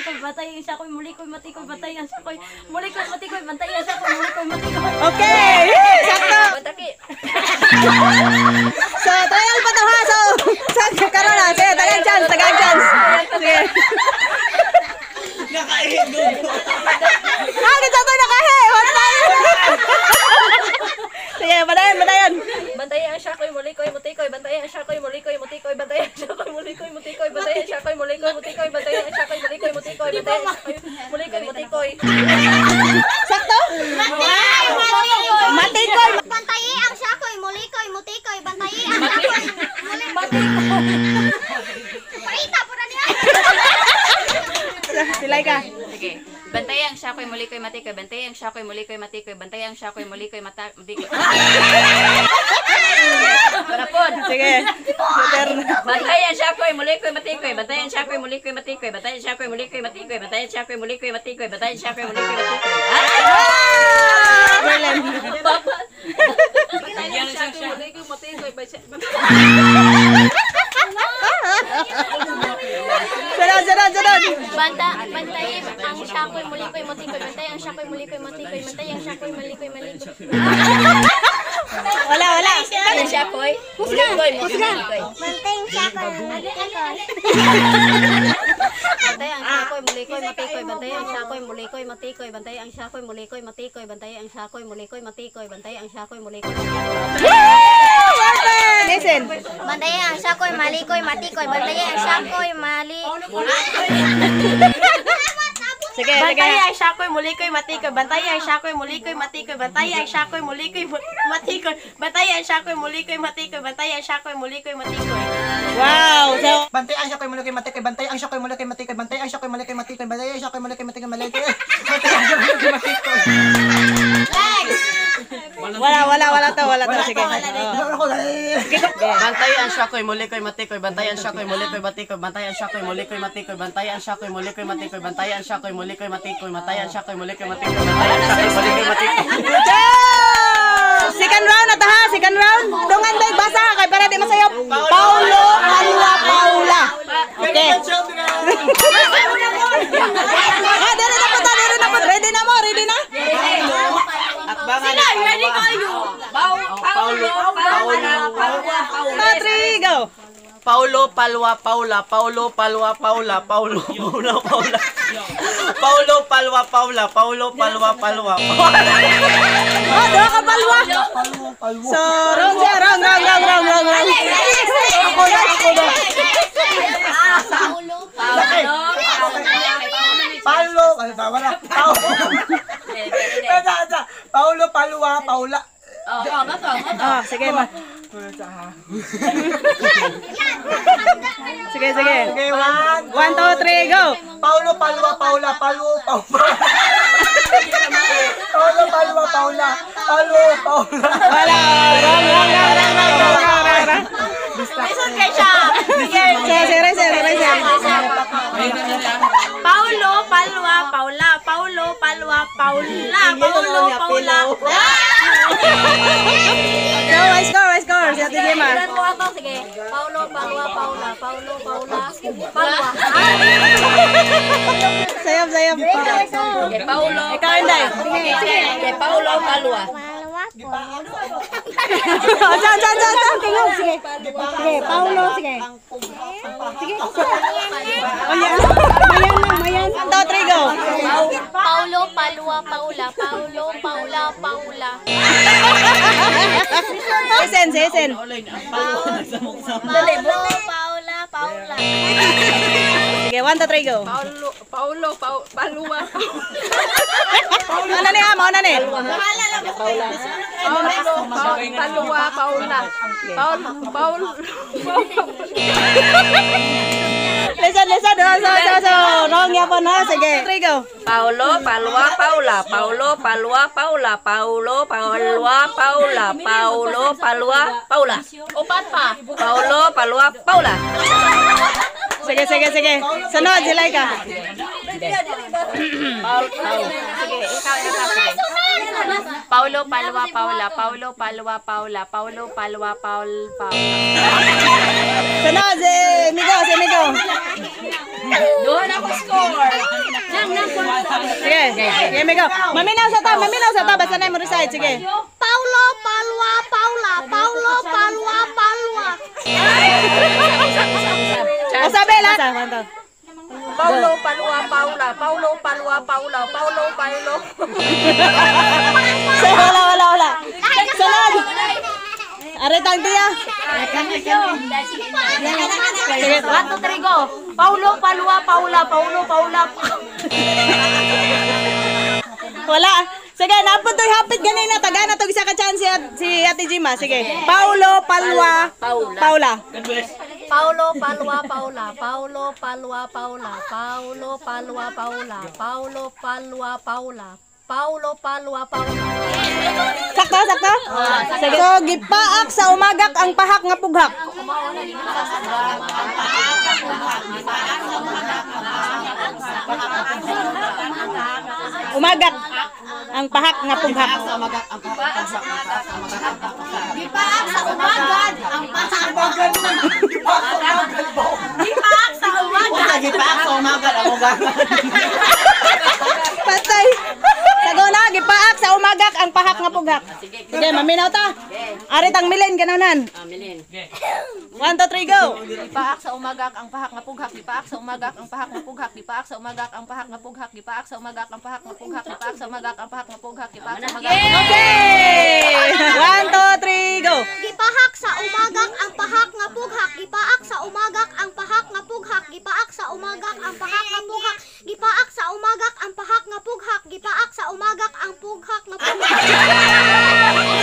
Matikoy, bantay ang siyakoy, mulikoy, matikoy, bantay ang siyakoy, mulikoy, matikoy, bantay ang siyakoy, mulikoy, matikoy. Okay! Sakto! Bataki. So, trial pa to ha. So, sa karon na. Sige, tagang chance, tagang chance. Sige. Nakahigo. Ah, kinsa to nakahi? One time. Sige, padayon, padayon. Bantay ang siyakoy, mulikoy, mutikoy, bantay ang siyakoy, mulikoy, mutikoy, bantay ang siyakoy, mulikoy, mutikoy, bantay ang siyakoy, mulikoy, mutikoy, bantay ang siyakoy, mulikoy, mutikoy, bantay ang siyakoy, mulikoy, mutikoy. Sakto? Matikoy. Bantayi ang sakoy, mulikoy, mutikoy, bantayi ang sakoy. Matikoy. Paita po na niya. Silay ka. Sige. Bantay ang siyakoy, mulikoy, matikoy. Bantay ang siyakoy, mulikoy, matikoy. Bantay ang siyakoy, mulikoy, matikoy. Para pod. Sige. Better na. Bantay ang siyakoy, mulikoy, matikoy. Bantay ang siyakoy, mulikoy, matikoy. Bantay ang siyakoy, mulikoy, matikoy. Bantay ang siyakoy, mulikoy, matikoy. Bantay ang siyakoy, mulikoy, matikoy. Ah! Berlin. Bantay ang siyakoy, mulikoy, matikoy, Sunod, sunod, sunod. Bantay ang sakoy, mulikoy, mutikoy, bantay ang sakoy, mulikoy, matikoy, bantay ang sakoy, mulikoy, malikoy. Wala, wala. Bantay ang siyakoy, mulikoy, matikoy. Bantay ang sakoy, mulikoy. Bantay ang siyakoy, mulikoy, matikoy, bantay ang siyakoy, mulikoy, matikoy, bantay ang siyakoy, mulikoy, matikoy, bantay ang siyakoy, mulikoy, matikoy, bantay ang siyakoy, mulikoy, matikoy. Woo! Perfect! Listen. Bantay ang sakoy, malikoy, matikoy, bantay ang sakoy, mali. Sige, sige. Bantay ang siyakoy, mulikoy, matikoy. Bantay ang siyakoy, mulikoy, matikoy. Bantay ang siyakoy, mulikoy, matikoy. Bantay ang siyakoy, mulikoy, matikoy. Bantay ang siyakoy, mulikoy, matikoy. Wow. So, Bantay ang siyakoy, mulikoy, matikoy. Bantay ang siyakoy, mulikoy, matikoy. Bantay ang siyakoy, mulikoy, matikoy. Bantay ang siyakoy, mulikoy, matikoy. Bantay ang siyakoy, mulikoy, matikoy. Wala, wala, wala to, wala to. Sige. Wala ko. Bantay ang siyakoy, mulikoy, matikoy. Bantay ang siyakoy, mulikoy, matikoy. Bantay ang siyakoy, mulikoy, matikoy. Bantay ang siyakoy, mulikoy, matikoy. Bantay ang siyakoy, mulikoy, matikoy. Bantay ang siyakoy, mulikoy, matikoy. Bantay ang siyakoy, mulikoy, matikoy. Second round na ta ha, second round. Dungan day basa kay para di masayop. Paulo, Palwa, Paula. Okay. Ah, dere na po ta, dere na po. Ready na mo, ready na? Sila, ready kayo. Paulo, Paulo, 2, 3, go. Paulo, Palwa, Paula, Paulo, Palwa, Paula, Paulo, Paula, Paula. Paulo, Palwa, Paula, Paulo, Palwa, Palwa. Oh, duha ka palwa. So, wrong siya, wrong, wrong, wrong, wrong, wrong, wrong. Ako na, ako na. Paulo, Paulo, ano ba? Wala. Paulo. Ata, ata. Paulo, Palwa, Paula. Oh, sige ma. Sige, sige. Okay, one. 1, 2, 3, go. Paulo, Palwa, Paula, Paulo, Paula. Paulo, Palwa, Paula. Paulo, Paula. Wala. Wrong, wrong, wrong, wrong, wrong, wrong, wrong, wrong, wrong. Listen kay siya. Sige. Sige, sige, sige, sige. Paulo, Palwa, Paula, Paulo, Palwa, Paula, Paulo, Paula. So, I score, I score. Si Ate Gemma. Sundan mo ako, sige. Paulo, Palwa, Paula, Paulo, Paula, Palwa. Sayop, sayop. Kay Paulo. Ikaw, Inday. Kay Paulo, Palwa. Oh, dyan, dyan, dyan, dyan. Sige. Sige, Paulo, sige. Sige, Oh, yeah. Mayan lang, mayan. 1, 2, 3, go. Paulo, Palwa, Paula, Paulo, Paula, Paula. Sesen, sesen. Paulo, Paula, Paula. Sige, 1, 2, 3, go. Paulo, Paulo, Palwa. Ano ni ha? Mauna ni. Paulo, Palwa, Paula. Paulo, Paulo. Listen, listen. So, so, so, so. Wrong yapon ha. Sige. 3, go. Paulo, Palwa, Paula, Paulo, Palwa, Paula, Paulo, Palwa, Paula, Paulo, Palwa, Paula. Upat pa. Paulo, Palwa, Paula. Sige, sige, sige. Sunod, sila ka. Sige, ikaw, ikaw, sige. Paulo, Palwa, Paula, Paulo, Palwa, Paula, Paulo, Palwa, Paul, Paula. Sunod, si Migo, si Migo. Doon ako score. Sige, sige, may go. Maminaw sa ta, maminaw sa ta basta na mo recite, sige. Paulo, Palwa, Paula. Paulo, Palwa, Palwa. O sabi lang. Paulo, Palua, Paula. Paulo, Palua, Paula. Paulo, Paulo. So, wala, wala, wala. Sunod. Aretang tiya. Sige. 1, 2, 3, go. Paulo, Palwa, Paula. Paulo, Paula. Wala. Sige, napod to'y hapit ganina. Taga na to isa ka chance si Ate Jima. Sige. Paulo, Palwa, Paula. Paulo, Palua, Paula. Paulo, Palua, Paula. Paulo, Palua, Paula. Paulo, Palua, Paula. Paulo, Palua, Paula. Sakto, sakto? Sige. So, gipaak sa umagak ang pahak nga pughak. Umagak ang pahak nga pughak. Gipaak sa umagad ang pahak. Gipaak sa umagad. Gipaak sa umagad ang umagad. Patay. Sagona, gipaak sa umagak ang pahak nga pughak. Sige, maminaw ta. Arit ang milin, gananan. Milin. 1, 2, 3, go. Gipaak sa umagak ang pahak nga pughak. Gipaak sa umagak ang pahak nga pughak. Gipaak sa umagak ang pahak nga pughak. Gipaak sa umagak ang pahak nga pughak. Gipaak sa umagak ang pahak nga pughak. Gipaak sa umagak. Okay. 1, 2, 3, go. Gipahak sa umagak ang pahak nga pughak. Gipaak sa umagak ang pahak nga pughak. Gipaak sa umagak ang pahak nga pughak. Gipaak sa umagak ang pahak nga pughak. Gipaak sa umagak ang pughak nga pughak.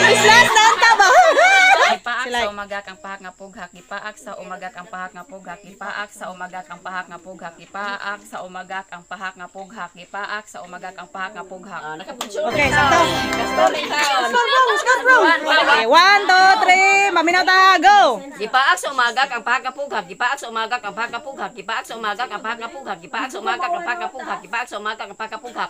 Islas na ang taba. Gipaak sa umagak ang pahak nga pughak. Gipaak sa umagak ang pahak nga pughak. Gipaak sa umagak ang pahak nga pughak. Gipaak sa umagak ang pahak nga pughak. Gipaak sa umagak ang pahak nga pughak. Okay, sakto. Score bro, score bro. Okay, 1, 2, 3, maminaw ta, go. Gipaak sa umagak ang pahak nga pughak. Gipaak sa umagak ang pahak nga pughak. Gipaak sa umagak ang pahak nga pughak. Gipaak sa umagak ang pahak nga pughak. Gipaak sa umagak ang pahak nga pughak.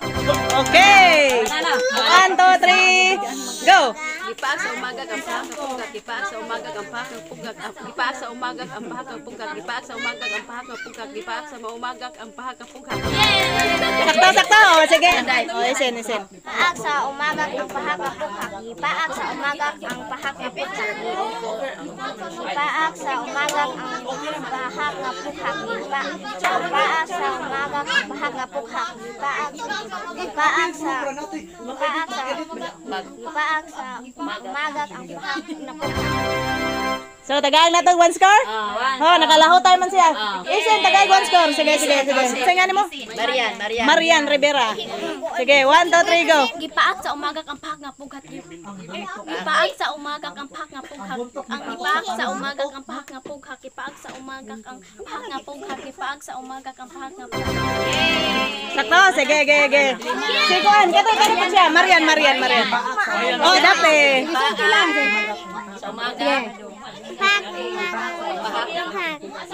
Okay. 1, 2, 3, go. Gipaak sa umagak ang pahak nga pughak. Gipaak sa umagak ang pahak nga pughak. Gipaak sa umagak ang pahak nga pughak. Gipaak sa umagak ang pahak nga pughak. Gipaak sa umagak ang pahak nga pughak. Sakto, sakto. O, sige. O, isen, isen. Gipaak sa umagak ang pahak nga pughak. Gipaak sa umagak ang pahak nga pughak. Gipaak sa umagak ang pahak nga pughak. Gipaak sa umagak ang pahak nga pughak. Gipaak sa gipaak sa umagak ang pahak nga pughak. So, tagaan na itong 1 score? Oh, nakalaho tayo man siya. Isen, tagaan 1 score. Sige, sige, sige. Sige nga nimo? Marian, Marian. Marian Rivera. Sige, 1, 2, 3, go. Gipaak sa umagak ang pahak nga pughak. Gipaak sa umagak ang pahak nga pughak. Ang gipaak sa umagak ang pahak nga pughak. Gipaak sa umagak ang pahak nga pughak. Gipaak sa umagak ang pahak nga pughak. Sakto, sige, sige, sige. Sige, kuan, kato, kato po siya. Marian, Marian, Marian. Oh, dape. Sa umaga.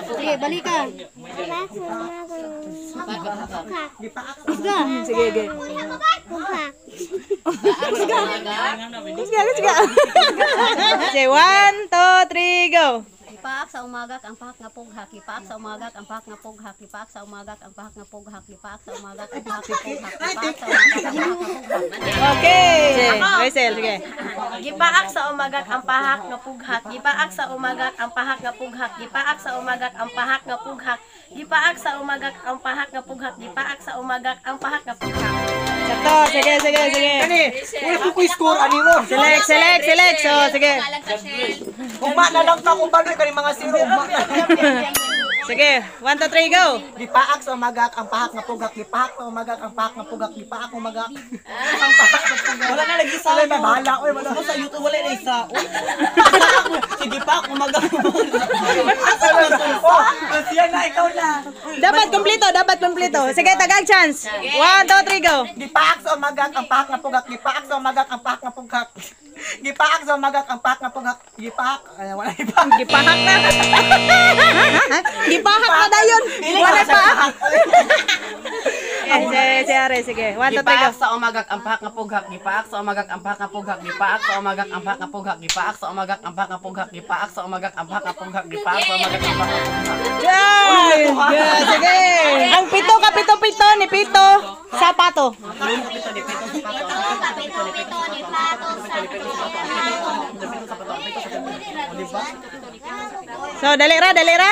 Sige, balik ka. Sige, sige. Sige, sige. Sige, 1, 2, 3, go. Gipaak sa umagak ang pahak nga pughak. Gipaak sa umagak ang pahak nga pughak. Gipaak sa umagak ang pahak nga pughak. Gipaak sa umagak ang pahak nga pughak. Gipaak sa umagak ang pahak nga pughak. Okay. Rachel, sige. Gipaak sa umagak ang pahak nga pughak. Gipaak sa umagak ang pahak nga pughak. Gipaak sa umagak ang pahak nga pughak. Gipaak sa umagak ang pahak nga pughak. Gipaak sa umagak ang pahak nga pughak. Sakto, sige, sige, sige. Kani, wala ko ko score ani mo. Select, select, select. So, sige. Ugma na lang ta kung banoy kani mga zero ugma na. Sige, 1, 2, 3, go. Gipaak sa umagak ang pahak nga pugak, gipaak sa umagak ang pahak nga pugak, gipaak umagak ang pahak nga pugak. Wala na lagi sa Wala na bahala oy, wala. Sa YouTube wala na isa. Uy. Sige pa, umaga. Oh, siya na ikaw na. Dapat kumpleto, dapat kumpleto. Sige, tagal chance. 1, 2, 3, go. Gipaak sa umagak ang pahak nga pugak, gipaak sa umagak ang pahak nga pugak. Gipaak sa umagak ang pahak nga pugak, gipaak. Ay, wala gipaak. Gipahak na. Gipahak na dayon. Wala pa. Sige, si Are, sige. 1, 2, 3, go. Gipaak sa umagak ang pahak nga pughak, gipaak sa umagak ang pahak nga pughak, gipaak sa umagak ang pahak nga pughak, gipaak sa umagak ang pahak nga pughak, gipaak sa umagak ang pahak nga pughak, gipaak sa umagak ang pahak nga pughak. Yeah, sige. Ang pito kapito pito ni pito sapato. So, dali ra, dali ra.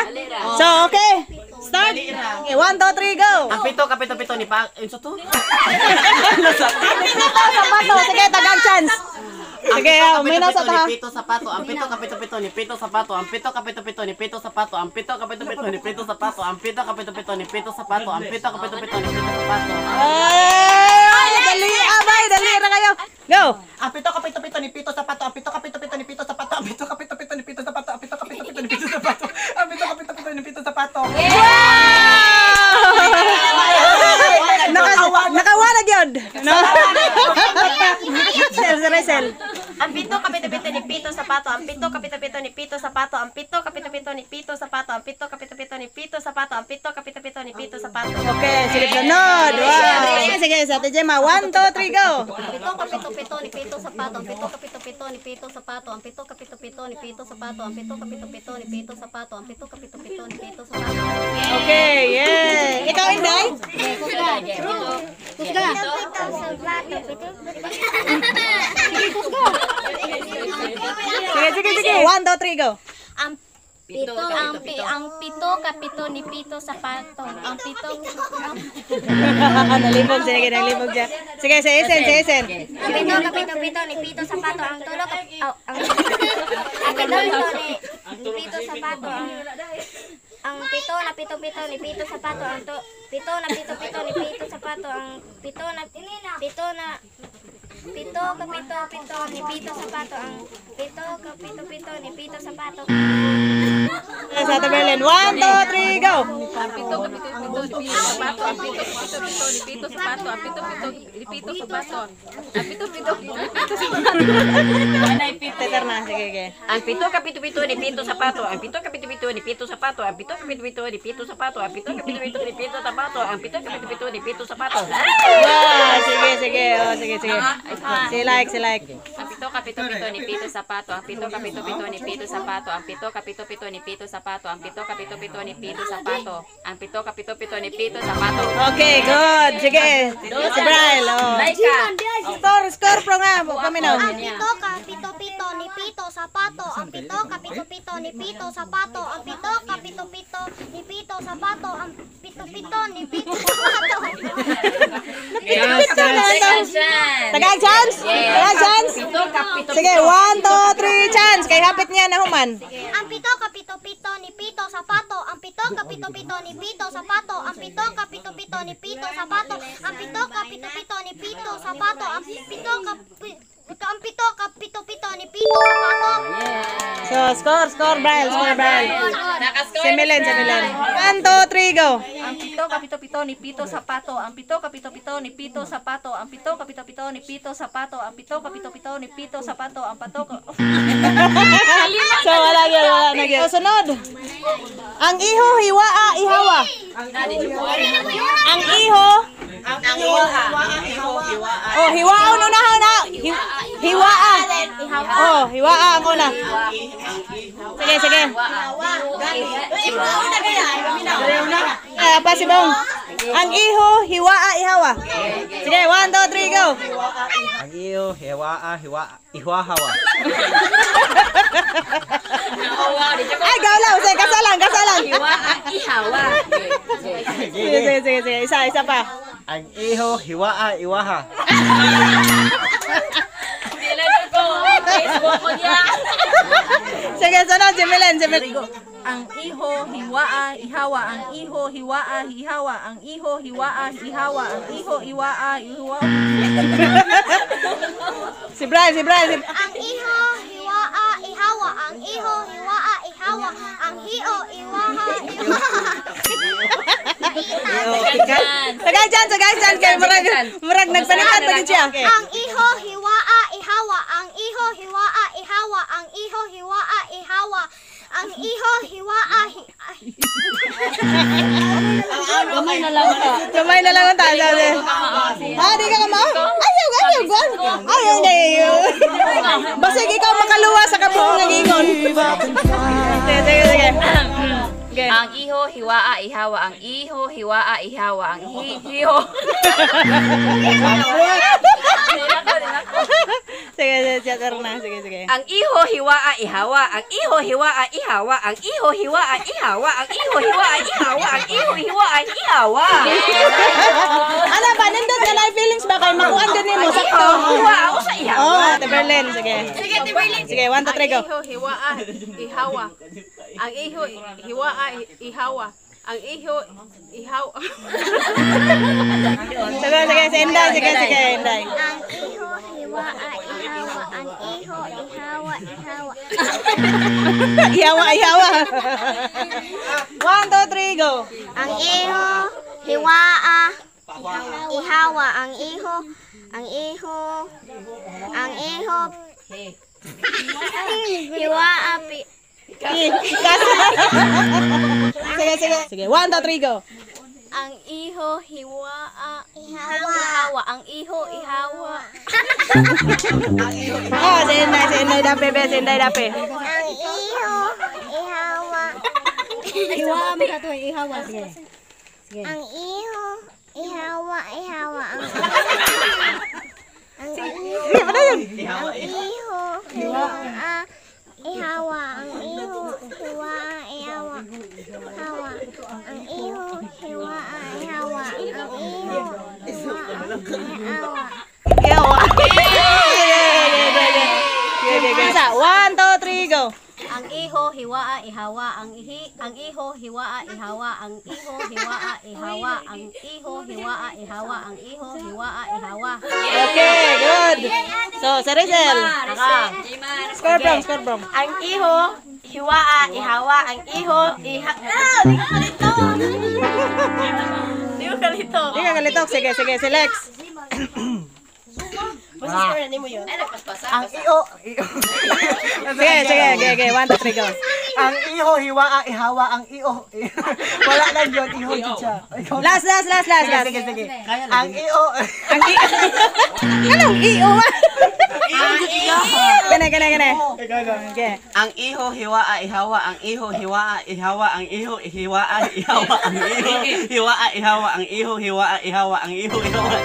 So, okay. Start. Okay, 1, 2, 3, go. Ang pito kapito pito ni paak, unsa to? Pito sapato. Sige, tagang chance. Sige, may nasa ta. Ni pito sapato, ang pito kapito pito ni pito sapato, ang pito kapito pito ni pito sapato, ang pito kapito pito ni pito sapato, ang pito kapito pito ni pito sapato, ang pito kapito pito ni pito sapato. Ay, dali, abay, dali ra kayo. Go. Ang pito kapito pito ni pito sapato, ang pito kapito pito ni pito sapato, ang pito kapito pito ni pito sapato, ang pito kapito pito ni pito sapato, ang pito kapito pito ni pito sapato. Nakawalag yun. No? Sel, sel. Ang pito kapito pito ni pito sapato, ang pito kapito pito ni pito sapato, ang pito kapito pito ni pito sapato, ang pito kapito pito ni pito sapato, ang pito kapito pito ni pito sapato. Okay, sige, sunod. Wow. Sige, sa Ate Gemma. 1, 2, 3, go. Pito kapito pito ni pito sapato, ang pito kapito pito ni pito sapato, ang pito kapito pito ni pito sapato, ang pito kapito pito ni pito sapato, ang pito kapito pito ni pito sapato. Okay, yeah. Ikaw, Inday? Kusga. Sige, sige, sige. 1, 2, 3, go. Ang pito, ang pito kapito ni pito sapato. Ang pito Nalibog, sige, nalibog siya. Sige, si Esen, si Esen. ang pito kapito pito ni pito sapato. Ang tulo kap oh, ang ang pito pito ni pito sapato. Ang pito na pito pito ni pito sapato. Ang to, pito na pito pito ni pito sapato. Ang pito na pito na pito kapito pito ni pito sapato. Ang pito kapito pito ni pito sapato. Sa Ate Berlin. 1, 2, 3, go. Ang pito kapito pito ni pito sapato, ang pito kapito pito ni pito sapato, ang pito pito ni pito sapato, ang pito pito ni pito sapato. Teter na, sige, sige. Ang pito kapito pito ni pito sapato, ang pito kapito pito ni pito sapato, ang pito kapito pito ni pito sapato, ang pito kapito pito ni pito sapato, ang pito kapito pito ni pito sapato. Wow, sige, sige. Oh, sige, sige. Si like, si like. Ang pito kapito pito ni pito sapato, ang pito kapito pito ni pito sapato, ang pito kapito pito ni pito sapato, ang pito kapito pito ni pito sapato, ang pito kapito pito ni pito sapato. Okay, good. Sige. Si Braille, oh. Score, score pro nga. Paminaw. Ang pito kapito pito ni pito sapato. Ang pito kapito pito ni pito sapato. Ang pito kapito pito ni pito sapato. Ang pito pito ni pito sapato. Napito na ito. Tagang chance? Tagang chance? Sige, 1, 2, 3, chance. Kay hapit niya na human. Ang pito kapito pito ni pito sapato. Ang pito kapito pito ni pito sapato. Ang pito kapito pito ni pito sapato. Ang pito kapito pito ni pito sapato. Ang pito ang pito kapito pito ni pito sapato. So, score, score, Braille, score, Braille. Si Milen, si Milen. 1, 2, 3, go. Ang pito kapito pito ni pito sapato, ang pito kapito pito ni pito sapato, ang pito kapito pito ni pito sapato, ang pito kapito pito ni pito sapato, ang pato. So, wala gyud, wala na gyud. So, sunod. Ang iho, hiwaa, ihawa. Ang iho, Ang iho, hiwaa, oh, hiwaon unahan na. Hiwaa. Oh, hiwaa ang una. Sige, sige. Ay, pa si Bong. Ang iho, hiwaa, ihawa. Sige, 1, 2, 3, go. Ang iyo, hiwaa, hiwa, ihuahawa. Ay, gawlaw. Sige, kasalang, kasalang. Hiwaa, ihawa. Sige, sige, sige, sige. Isa, isa pa. Ang iho, hiwaa, iwaha. Facebook ko niya. Sige, sunod, si Milen, si Milen. Ang iho, hiwaa, ihawa, ang iho, hiwaa, ihawa, ang iho, hiwaa, ihawa, ang iho, iwaa, ihawa. Si Brian, si Brian, si... Ang iho, hiwaa, ihawa. Ang iho, hiwaa, ihawa. Ang hiyo, iwaha, iwaha. Tagay dyan, tagay dyan. Kay murag, murag nagpalitan pa gid siya. Ang iho, hiwaa, ihawa. Ang iho, hiwaa, ihawa. ihawa. Ang iho, hiwaa, ihawa. Ang iho, hiwaa, Gamay na lang ta. Gamay na lang ta. Ah, di ka kamo? Ayaw, ayaw, ayaw, ayaw. Basig ikaw makaluwa sa kabuong nga gingon. Sige, sige, sige. Okay. Ang iho, hiwaa, ihawa. Ang iho, hiwaa, ihawa. Ang hiho. Sige, sige, na. Sige, sige. Ang iho, hiwaa, ihawa. Ang iho, hiwaa, ihawa. Ang iho, hiwaa, ihawa. Ang iho, hiwaa, ihawa. Ang iho, hiwaa, ihawa. Ano ba? Nindot ka na feelings ba kay makuan din nimo sakto. Hiwaa, usa ihawa. Oh, Ate Berlin, sige. Sige, Ate Berlin. Sige, 1, 2, 3, go. Ang iho, hiwaa, ihawa. Ang iho, hiwaa, ihawa. Ang iho, ihawa. Sige, sige, si Inday, sige, sige, Inday. Ang iho, hiwaa, ihawa. Ang iho, ihawa, ihawa. Ihawa, ihawa. 1, 2, 3, go. Ang iho, hiwaa, ihawa. Ang iho, ang iho, ang iho, hiwaa, pi. Sige, sige. Sige, 1, 2, 3, go. Ang iho, hiwaa, ihawa. Ang iho, ihawa. Oh, si Inday dape, be, si Inday dape. Ang iho, ihawa. Ihawa, magkatuwa, ihawa. Sige. Ang iho, ihawa, ihawa. Ang iho, ang iho, hiwaa, ihawa. Ang iho, hiwaa, ihawa. Hawa. Ang iho, hiwaa, ihawa. Ang iho, hiwaa, ihawa. Ihawa. Sige, sige. Isa, 1, 2, 3, go. Ang iho, hiwaa, ihawa. Ang iho, hiwaa, ihawa. Ang iho, hiwaa, ihawa. Ang iho, hiwaa, ihawa. Ang iho, hiwaa, ihawa. Okay, good. So, si Rizel. Score from, score from. Ang iho, hiwaa, ihawa. Ang iho, iha... Ah! Di ko kalito! Di ko kalito. Di ka kalito. Sige, sige, si Lex. Basta score na nimo yun. Ang iho, iho. Sige, sige, sige, sige. 1, 2, 3, go. Ang iho, hiwaa, ihawa. Ang iho. Wala na yun, iho, chicha. Last, last, last, last, last. Sige, sige. Ang iho. Ang iho. Anong iho? Gane, gane, gane. Okay. Ang iho, hiwaa, ihawa. Ang iho, hiwaa, ihawa. Ang iho, hiwaa, ihawa. Ang iho, hiwaa, ihawa. Ang iho, hiwaa, ihawa. Ang iho, hiwaa, ihawa.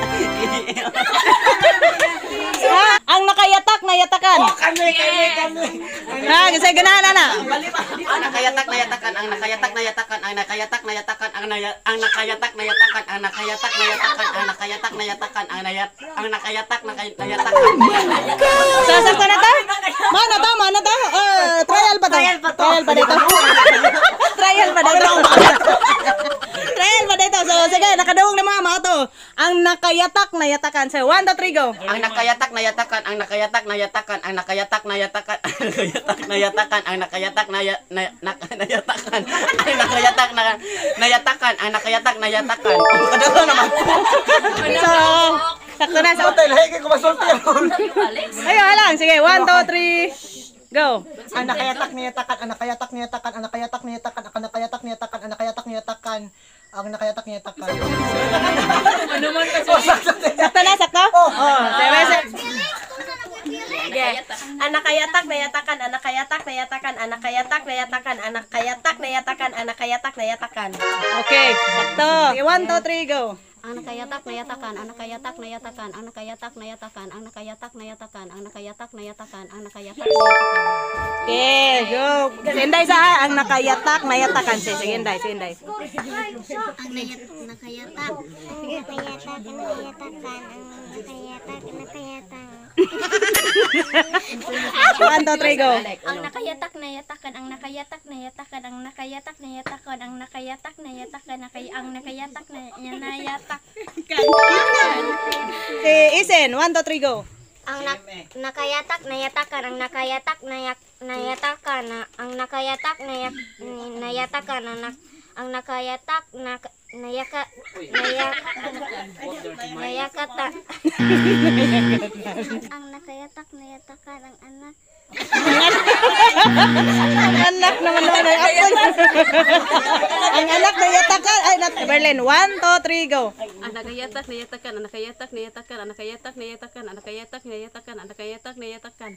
Ang nakayatak, nayatakan. Oh, kami, kami, kami. Ha, kasi ganahan na. Ang nakayatak, nayatakan. Ang nakayatak, nayatakan. Ang nakayatak, nayatakan. Ang nakayatak, nayatakan. Ang nakayatak, nayatakan. Ang nakayatak, nayatakan. Ang nakayatak, nayatakan. So, sakto na to? Mana to, mana to? Trial pa to. Trial pa to. Trial pa dito. Trial pa dito. Trial pa dito. So, sige, nakadawang na mga mga to. Ang nakayatak, nayatakan. So, 1, 2, 3, go. Ang nakayatak, nayatakan. Ang nakayatak, nayatakan. Ang nakayatak, nayatakan. Ang nakayatak, nayatakan. Ang nakayatak, nayatakan. Ang nakayatak, nayatakan. Ang nakayatak, nayatakan. Kadalaw naman. So, sakto na. Sa hotel, hey, kung masulti. Ayun, alang. Sige, 1, 2, 3, go. Ang nakayatak, nayatakan. Ang nakayatak, nayatakan. Ang nakayatak, nayatakan. Ang nakayatak, nayatakan. Ang nakayatak, nayatakan. Ang nakayatak, nayatakan. Ano man kasi? Sakto na, sakto? Oo. Sige, Ang nakayatak, nayatakan. Ang nakayatak, nayatakan. Ang nakayatak, nayatakan. Ang nakayatak, nayatakan. Ang nakayatak, nayatakan. Okay, sakto. 1, 2, 3, go. Ang nakayatak, nayatakan. Ang nakayatak, nayatakan. Ang nakayatak, nayatakan. Ang nakayatak, nayatakan. Ang nakayatak, nayatakan. Ang nakayatak, nayatakan. Okay, go. Si Inday sa ang nakayatak, nayatakan. Sige, Inday, si Inday. Ang nakayatak, nakayatak, nayatakan. Ang nakayatak, nakayatakan. 1, 2, 3, go. Ang nakayatak, nayatakan. Ang nakayatak, nayatakan. Ang nakayatak, nayatakan. Ang nakayatak, nayatakan. Ang nakayatak, nayatak. Si Isen, 1, 2, 3, go. Ang nakayatak, nayatakan. Ang nakayatak, nayatakan. Ang nakayatak, nayatakan. Ang nakayatak, nayakata. Ang nakayatak, nayatakan. Ang anak, Ang anak naman naman ay apo. Ang anak na yatakan. Ay, not Berlin. 1, 2, 3, go. Ang nakayatak, nayatakan, ang nakayatak, nayatakan, ang nakayatak, nayatakan, ang nakayatak, nayatakan, ang nakayatak, nayatakan.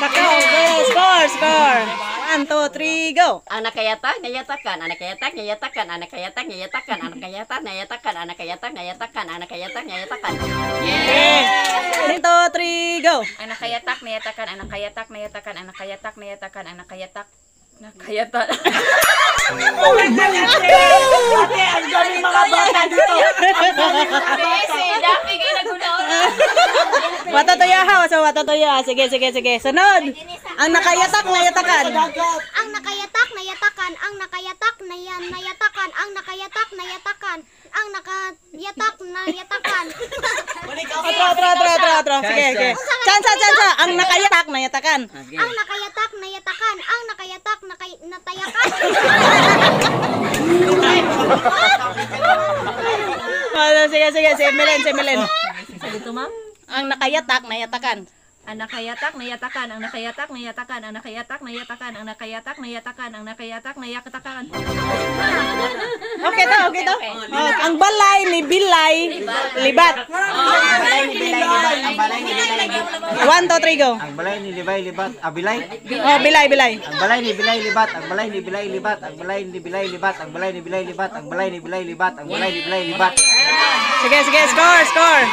Go, score, score. 1, 2, 3, go. Ang nakayatak, nayatakan, ang nakayatak, nayatakan, ang nakayatak, nayatakan, ang nakayatak, nayatakan, ang nakayatak, nayatakan, ang nakayatak, nayatakan. Yeah. 1, 2, 3, go. Ang nakayatak, nayatakan, ang nakayatak, nayatakan, ang nakayatak, nayatakan, ang nakayatak, nakayatak. Ate, ang daming mga bata dito. Dami kayo nagunaon. Watatoya ha, so watatoya. Sige, sige, sige. Sunod. Ang nakayatak, nayatakan. Ang nakayatak, nayatakan. Ang nakayatak, nayatakan. Ang nakayatak, nayatakan. Ang nakayatak, nayatakan. Otro, otro, otro, otro, otro. Sige, sige. Chansa, chansa. Ang nakayatak, nayatakan. Ang nakayatak, nayatakan. Ang nakayatak, natayakan. Sige, sige. Si Melen, si Melen. Dito, ma'am. Ang nakayatak, nayatakan. Ang nakayatak, nayatakan, ang nakayatak, nayatakan, ang nakayatak, nayatakan, ang nakayatak, nayatakan, ang nakayatak, nayatakan. Okay to, okay to. Ang balay ni Bilay, libat. 1, 2, 3, go. Ang balay ni Libay libat, abilay. Oh, Bilay, Bilay. Ang balay ni Bilay libat, ang balay ni Bilay libat, ang balay ni Bilay libat, ang balay ni Bilay libat, ang balay ni Bilay libat, ang balay ni Bilay libat. Sige, sige, score, score.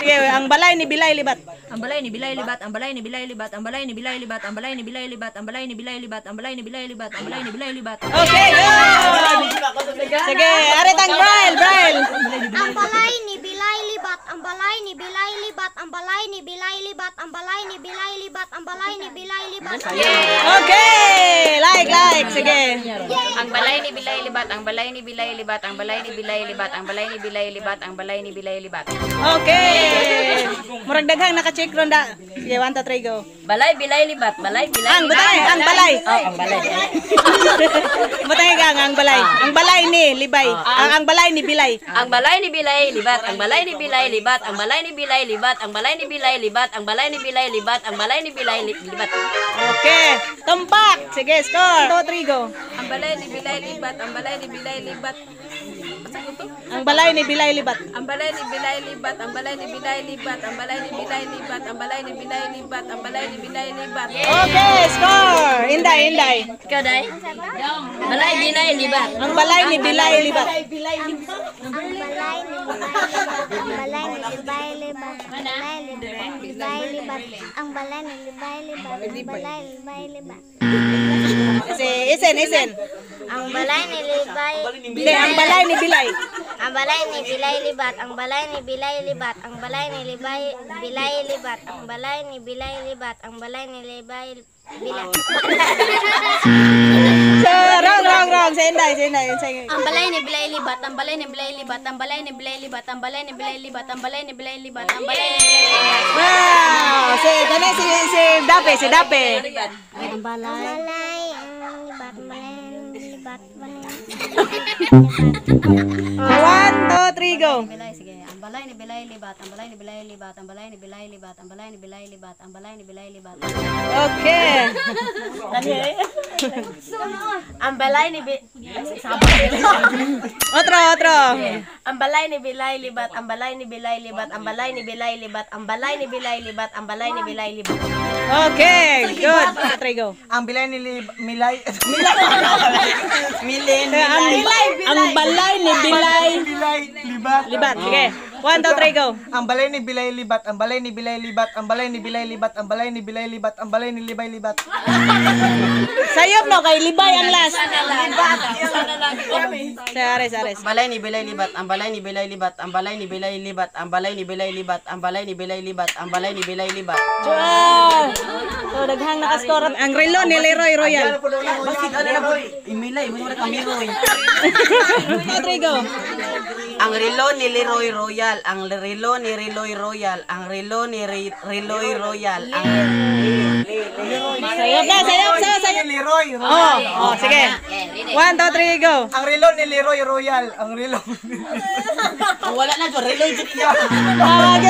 Sige, ang balay ni Bilay libat. Ang balay ni Bilay libat, ang balay ni Bilay libat, ang balay ni Bilay libat, ang balay ni Bilay libat, ang balay ni Bilay libat, ang balay ni Bilay libat, ang balay ni Bilay libat. Okay, good. Sige, aritang Braille, Braille. Ang balay ni Bilay libat, ang balay ni Bilay libat, ang balay ni Bilay libat, ang balay ni Bilay libat, ang balay ni Bilay libat. Okay, like, like. Sige. Ang balay ni Bilay libat, ang balay ni Bilay libat, ang balay ni Bilay libat, ang balay ni Bilay libat, ang balay ni Bilay libat. Okay. Murag daghang naka-check ron da. Sige, 1, 2, 3, go. Balay, bilay, libat, balay, bilay. Ang butay, ang balay. Oh, ang balay. Butay gang ang balay. Ang balay ni Libay. Ang balay ni Bilay. Ang balay ni Bilay libat, ang balay ni Bilay libat, ang balay ni Bilay libat, ang balay ni Bilay libat, ang balay ni Bilay libat, ang balay ni Bilay libat. Okay. Tumpak. Sige, score. 2, 3, go. Ang balay ni Bilay libat, ang balay ni Bilay libat. Ang balay ni Bilay libat. Ang balay ni Bilay libat, ang balay ni Bilay libat, ang balay ni Bilay libat, ang balay ni Bilay libat, ang balay ni Bilay libat. Okay, score. Inday, Inday. Ikaw, Day? Balay, bilay, libat. Ang balay ni Bilay libat. Ang balay ni Bilay libat, ang balay ni Bilay libat, ang balay ni Bilay libat, ang balay ni Bilay libat. Si Isen, Isen. Ang balay ni Libay, Hindi, ang balay ni Bilay. ang balay ni Bilay libat, ang balay ni Bilay libat, ang balay ni Libay Bilay libat, ang balay ni Bilay libat, ang balay ni Libay Bilay. So, wrong, wrong, wrong. Si Inday, si Inday. Ang balay ni Bilay libat, ang balay ni Bilay libat, ang balay ni Bilay libat, ang balay ni Bilay libat, ang balay ni Bilay libat, ang balay ni Bilay libat. Wow! Si, kani, si Dape, si Dape. Ang balay, ang libat, balay, libat, balay. 1, 2, 3, go. Bilay, sige. Ang balay ni Bilay libat, ang balay ni Bilay libat, ang balay ni Bilay libat, ang balay ni Bilay libat, ang balay ni Bilay libat. Okay. Ang balay ni Otro, otro. Ang balay ni Bilay libat, ang balay ni Bilay libat, ang balay ni Bilay libat, ang balay ni Bilay libat, ang balay ni Bilay libat. Okay, good. 3, go. Ang bilay ni Milay. Milay. Milay. Ang balay ni Bilay. Bilay libat. Libat, sige. 1, 2, 3, go. Ang balay ni Bilay libat, ang balay ni Bilay libat, ang balay ni Bilay libat, ang balay ni Bilay libat, ang balay ni Libay libat. Sayop no, kay Libay ang last. Sa Ares, Ares. Balay ni Bilay libat, ang balay ni Bilay libat, ang balay ni Bilay libat, ang balay ni Bilay libat, ang balay ni Bilay libat, ang balay ni Bilay libat. Wow! So, daghang nakascore. Ang relo ni Leroy Royal. Bakit ano na po? Imilay, mo na kami Roy. 2, 3, go. Ang relo ni Leroy Royal, ang relo ni Leroy Royal, ang relo ni Leroy Royal, ang Sayop na, sayop, sayop, sayop. Leroy. Oh, oh, sige. 1, 2, 3, go. Ang relo ni Leroy Royal, ang relo. Wala na jud relo jud iya. Ang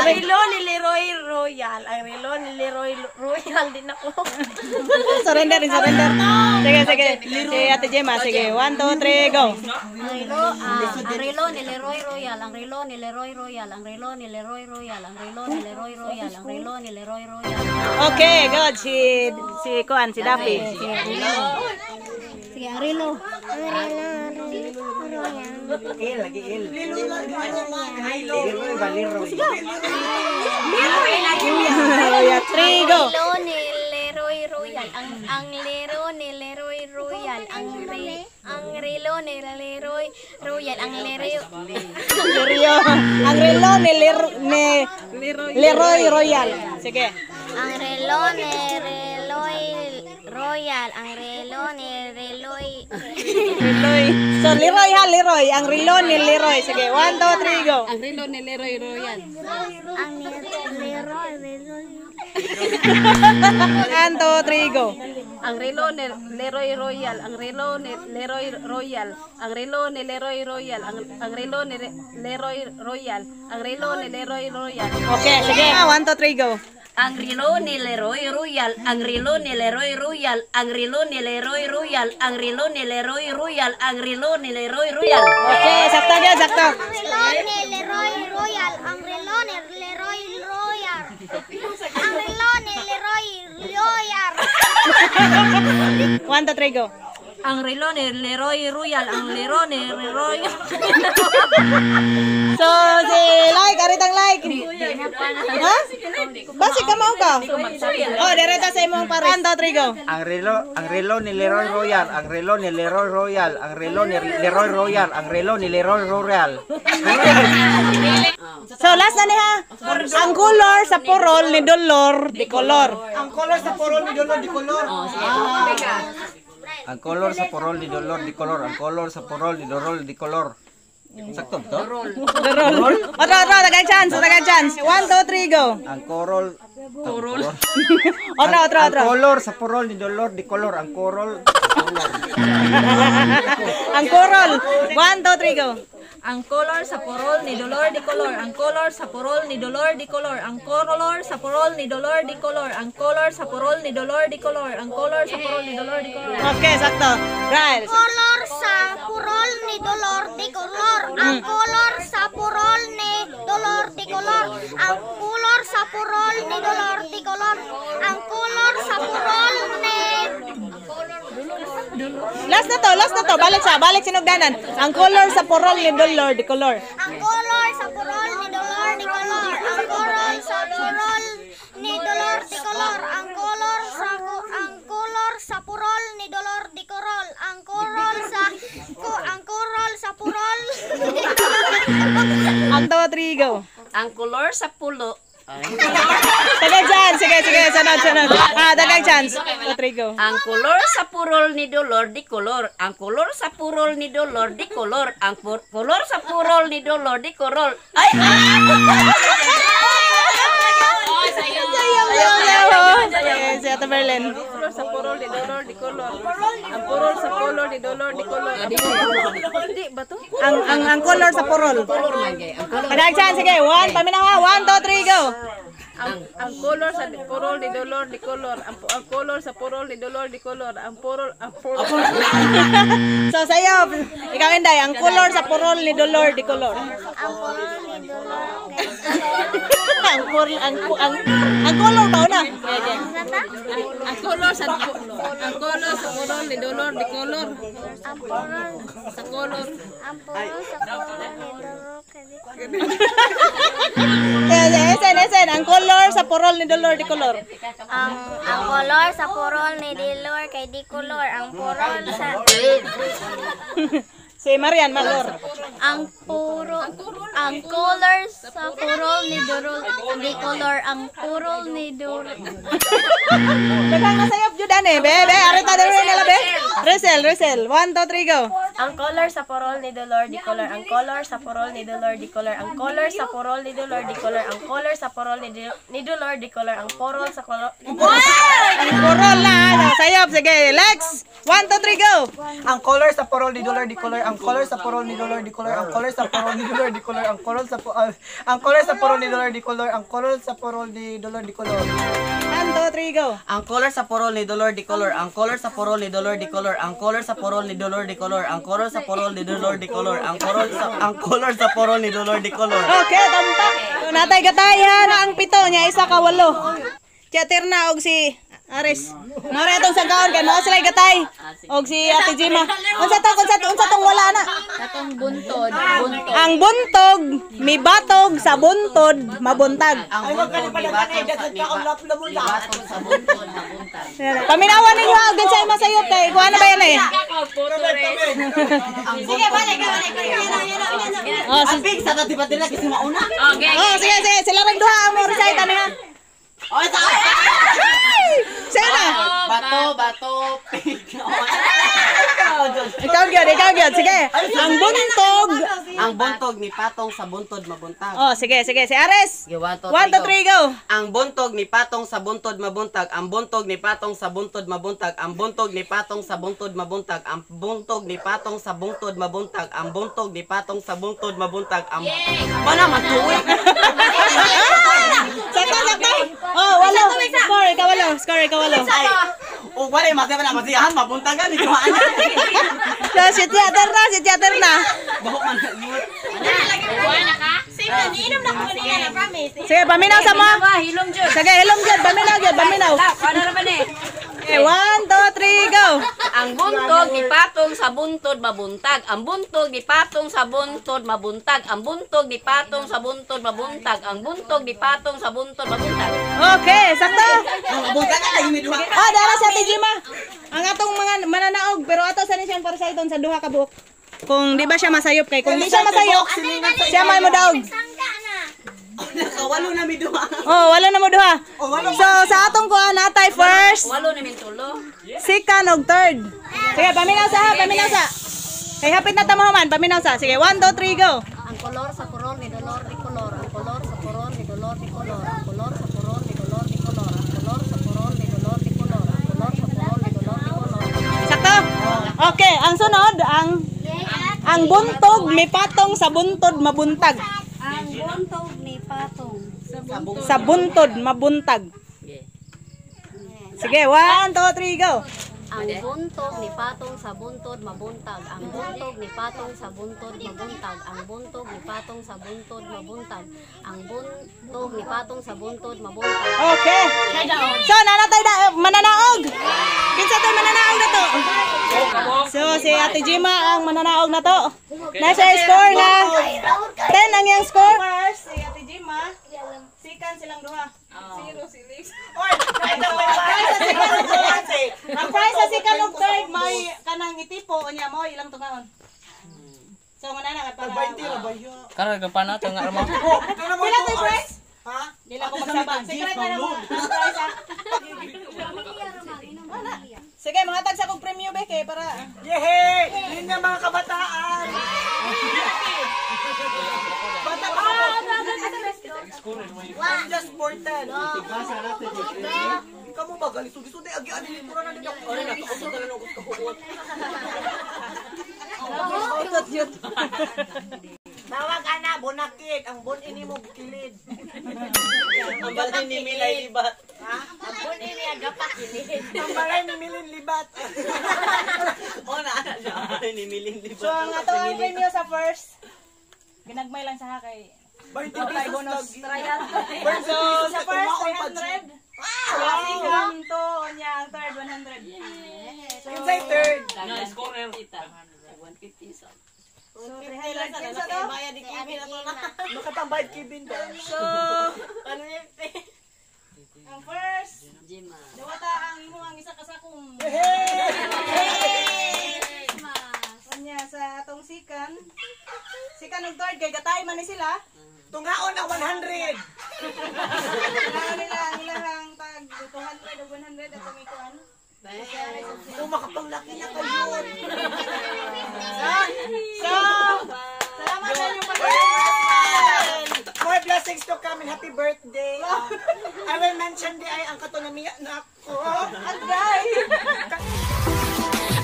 relo ni Leroy Royal. Ang relo ni Leroy Royal din ako. Surrender, surrender. Sige, sige. Si Ate Gemma, sige. 1, 2, 3, go. Ang relo ni Leroy Royal, ang relo ni Leroy Royal, ang relo ni Leroy Royal, ang relo ni Leroy Royal, ang relo ni Leroy Royal. Okay, good. Si Kuan, si Daffy. Sige, ang relo. Il lagi il. Leroy ba Leroy? Leroy, 3, go. Ang relo ni Leroy Royal, ang relo ni Leroy Royal, ang relo ni Leroy Royal, ang Leroy Leroy. Ang relo ni Leroy Royal. Sige. Ang relo ni Leroy Royal, ang relo ni Leroy. Leroy. So Leroy ha, Leroy. Ang relo ni Leroy. Sige, 1, 2, 3, go. Ang relo ni Leroy Royal. Ang Leroy Leroy. 1, 2, 3, go. Ang relo ni Leroy Royal, ang relo ni Leroy Royal, ang relo ni Leroy Royal, ang relo ni Leroy Royal, ang relo ni Leroy Royal. Okay, sige. 1, 2, 3, go. Ang relo ni Leroy Royal, ang relo ni Leroy Royal, ang relo ni Leroy Royal, ang relo ni Leroy Royal, ang relo ni Leroy Royal. Okay, sakto gyud, sakto. Ang relo ni Leroy Royal, ang relo ni Leroy Royal. Ang relo ni Leroy Royal. 1, 2, 3, go. Ang relo ni Leroy Royal, ang relo ni Leroy. So, si like, aritang like. Ha? Basi ka mao ka? Oh, direta sa imong pares. 1, 2, 3, go. Ang relo ni Leroy Royal, ang relo ni Leroy Royal, ang relo ni Leroy Royal, ang relo ni Leroy Royal. So, last na niya. Ang color sa purol ni Dolor di color. Ang color sa purol ni Dolor di color. Ang color sa purol ni Dolor di color, ang color sa purol ni Dolor di color. Sakto to? Dorol. Otro, otro, tagang chance, tagang chance. 1, 2, 3, go. Ang korol. Otro, otro, Ang otro. color sa purol ni Dolor di color, ang korol. Ang korol. 1, 2, 3, go. Ang color sa purol ni Dolor di color, ang color sa purol ni Dolor di color, ang color sa purol ni Dolor di color, ang color sa purol ni Dolor di color, ang color sa purol ni Dolor di color. Okay, sakto. Right. Color sa purol ni Dolor di color. Ang color sa purol ni Dolor di color. Ang color sa purol ni Dolor di color. Ang color sa purol ni Last na to, last na to. Balik sa, balik sinugdanan. Ang color sa purol ni Dolor di color. Ang color sa purol ni Dolor di color. Ang color sa purol ni Dolor di color. Ang color sa ang color sa purol ni Dolor di color. Ang color sa ang color sa purol. Ang 2, 3, go. Ang color sa pulo. Tagang chance. Sige, sige. Sunod, sunod. Ah, tagang chance. 2, 3, go. Ang color sa purol ni Dolor di color. Ang color sa purol ni Dolor di color. Ang color sa purol ni Dolor di color. Ay! Sayaw, sayaw. Si Ate Berlin. Color sa purol ni Dolor di color. Ang purol sa color ni Dolor di color. Hindi ba to? Ang color sa purol. Tagang chance. Sige, 1, paminaw ha. 1, 2, 3, go. Ang color sa purol ni Dolor di color. Ang color sa purol ni Dolor di color. Ang purol ang purol. So sayo, ikaw Inday, ang color sa purol ni Dolor di color. Ang color ni Dolor. Ang color ang color ba una? Ang color sa ang color sa purol ni Dolor di color. Ang purol sa color. Ang purol sa color ni Dolor. Esen, esen, ang color sa purol ni Dolor di color. Ang color sa purol ni Dolor kay di color. Ang purol sa Si Marian Malor. Ang puro ang color sa purol ni Dolor di color. Ang purol ni Dolor. Daghang nasayop jud ani, be, be, arita dere nila be. Resel, Resel. 1, 2, 3, go. Ang color sa porol ni Dolor di color. Ang color sa porol ni Dolor di color. Ang color sa porol ni Dolor di color. Ang color sa porol ni Dolor di color. Ang porol sa color. Ang porol na. Sayop. Sige, Lex. 1, 2, 3, go. Ang color sa porol ni Dolor di color. Ang color sa porol ni Dolor di color. Ang color sa porol ni Dolor di color. Ang color sa ang color sa porol ni Dolor di color. Ang color sa porol ni Dolor di color. 1, 2, 3, go. Ang color sa porol ni Dolor di color. Ang color sa porol ni Dolor di color. Ang color sa porol ni Dolor di color. Ang color sa porol ni Dolor di color. Ang color sa porol ni Dolor di color. Okay, tampak. Natay gatay ha na ang pito niya isa ka walo. Chatir na og si Aris. Mora atong sangkaon kay mao sila gatay. Og si Ate Jima. Unsa to? Unsa tong wala na? Katong buntod, buntod. Ang buntog mibatog sa buntod mabuntag. Ang buntog mibatog sa buntod mabuntag. Paminawan ninyo og ginsay masayop kay kuha na ba yan eh? Sige, balik, balik. Oh, Ang big sa dati pa dila kasi mauna. Okay. Oh, sige, sige. Sila ring duha ang mo recite ani ha. Oh, sa Sige na. Bato, bato, pig. Ikaw gyud, ikaw gyud. Sige. Ang buntog. Ang buntog ni patong sa buntod mabuntag. Oh, sige, sige. Si Ares. Sige, 1, 2, 1, 2, 3, go. Ang buntog ni patong sa buntod mabuntag. Ang buntog ni patong sa buntod mabuntag. Ang buntog ni patong sa buntod mabuntag. Ang buntog ni patong sa buntod mabuntag. Ang buntog ni patong sa buntod mabuntag. Ang Wala matuwi. Sakto, sakto. Oh, walo. Score, ikaw walo. Score, ikaw walo. O wala masaya na masiyahan mabuntagan ni kuhaan. So, si theater na, si theater na. Bahok man yun. Sige, paminaw sa mo. Hilom jud. Sige, hilom gyud, paminaw gyud, paminaw. Ano na ba ni? Okay, 1, 2, 3, go. Ang buntog ni patong sa buntod mabuntag. Ang buntog ni patong sa buntod mabuntag. Ang buntog ni patong sa buntod mabuntag. Ang buntog ni patong sa buntod mabuntag. Okay, sakto. Mabuntagan lagi mi duha. Oh, dara sa Ate Jima. Ang atong mga mananaog, pero ato sa ni siyang para sa iton sa duha ka buok. Kung di ba siya masayop kay kung di siya masayop, siya may mo daog. Nakawalo na mi duha. Oh, walo na mo duha. So sa atong kuha natay first, Walo na min tulo. second ug third. Sige, paminaw sa ha, paminaw sa. Kay hapit na ta mahuman, paminaw sa. Sige, 1, 2, 3, go. Ang kolor sa porol ni Dolor di color. Ang kolor sa porol ni Dolor di color. Ang kolor sa porol ni Dolor di color. Ang kolor sa porol ni Dolor di color. Ang kolor sa porol ni Dolor di color. Sakto? Okay, ang sunod ang buntog may patong sa buntod mabuntag. Ang buntog ni patong Sa buntod mabuntag. Sige, 1, 2, 3, go. Ang buntog ni patong sa buntod mabuntag. Ang buntog ni patong sa buntod mabuntag. Ang buntog ni patong sa buntod mabuntag. Ang buntog ni patong sa buntod mabuntag. Okay. So, nanatay na mananaog. Kinsa to mananaog na to? So, si Ate Jima ang mananaog na to. Nasa score na 10 ang iyang score. First, si Ate Jima. Second silang duha. Zero si Liz. Ang prize sa second ug third may kanang itipo unya mo ilang tungaon. So nga na para Karon pa na to nga mo. Pila to prize? Ha? Dili ako magsaba. Secret na lang ang prize ha. Sige, mga tag sa kong premyo be kay para Yehey! Yun nga mga kabataan! Bata pa ako! I'm just 14. Kamu ba galisod-lisod ay agi ani litura na nila. Ore na kausod na lang og kahuot. Tawag ana bonakit ang bon ini mo kilid. Ang balay ni Milay libat. Ha? Ang bon ini agapak kilid. Ang balay ni Milin libat. O na ana siya. Ang balay ni Milin libat. So ang ato ang premyo sa first ginagmay lang sa kay 20 pesos bonus. Trial. So sa first 300. Wow. Second to niya ang third 100. Inside third. Na scorer. 150 sa. So 300 kinsa to? Makapambayad Kevin ba? So ang first Jima. Dawata ang imo ang isa ka sakong. Unya sa atong second. Second ug third kay gatay man ni sila. Tungaon ang 100. Tungaon nila ang ilahang tag 200 o 100 atong ikuan. Oh, makapanglaki na kayo. So, namin happy birthday. I will mention di ay ang kato na miya na ako. Agay!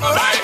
Alright.